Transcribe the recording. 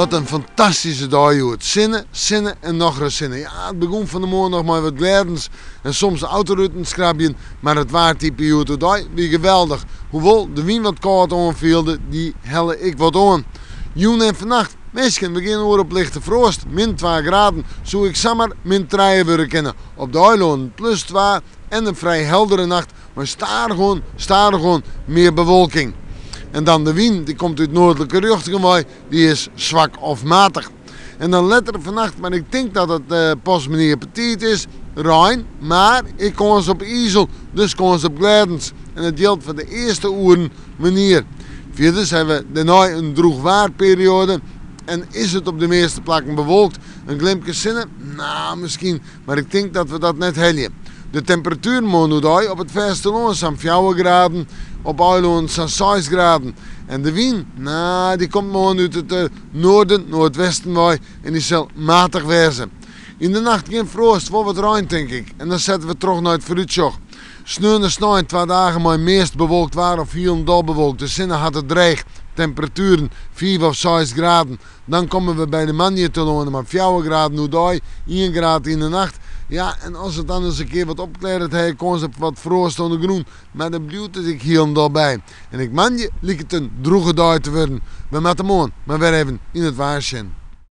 Wat in fantastyske dei hjoed. Sinne, sinne en nochris sinne. Ja, it begûn fan 'e moarn noch mei wat glêdens en soms autoruten skrabjen, mar it waartype hjoed oerdei wie geweldich. Hoewol de wyn wat kâld oanfielde, dy helle ek wat oan. Jûn en fannacht, minsken, we gean oer op lichte froast. Min twa graden, soe ek samar min trije wurde kinne. Op de eilannen plus twa en in frij heldere nacht mei stadichoan, stadichoan mear bewolking. En dan de wyn, dy komt út noardlike rjochtingen wei, dy is swak of matich. En dan letter fannacht, mar ik tink dat it eh, pas menear betiid is, rein, mar ek kâns op izel, dus kâns op glêdens. En it jildt foar de earste oeren menear. Fierders hawwe we dêrnei in drûch waarperioade en is it op de measte plakken bewolkt. In glimke sinne? Nou, miskien, mar ik tink dat we dat net helje. De temperatuer moarn oerdei op it fêstelân sa'n 4 graden, op eilânen sa'n 6 graden. En de wyn? Nou, dy komt moarn út it eh, noarden, noardwesten wei en dy sil matich wêze. Yn de nacht gjin froast, wol wat rein tink ik. En dan sette we troch nei it foarútsjoch. Sneon en snein twa dagen mei meast bewolkt waar of hielendal bewolkt. De sinne hat it dreech. Temperatueren 5 of 6 graden. Dan komme we by de moandei telâne mei 4 graden oerdei, 1 graad yn de nacht. Ja, en as it dan ris in kear wat opklearret, ha je kâns op wat froast oan de grûn. Mar dêr bliuwt it ek hielendal by. En ek moandei liket in drûge dei te wurden. We moatte moarn mar wer even yn it waar sjen.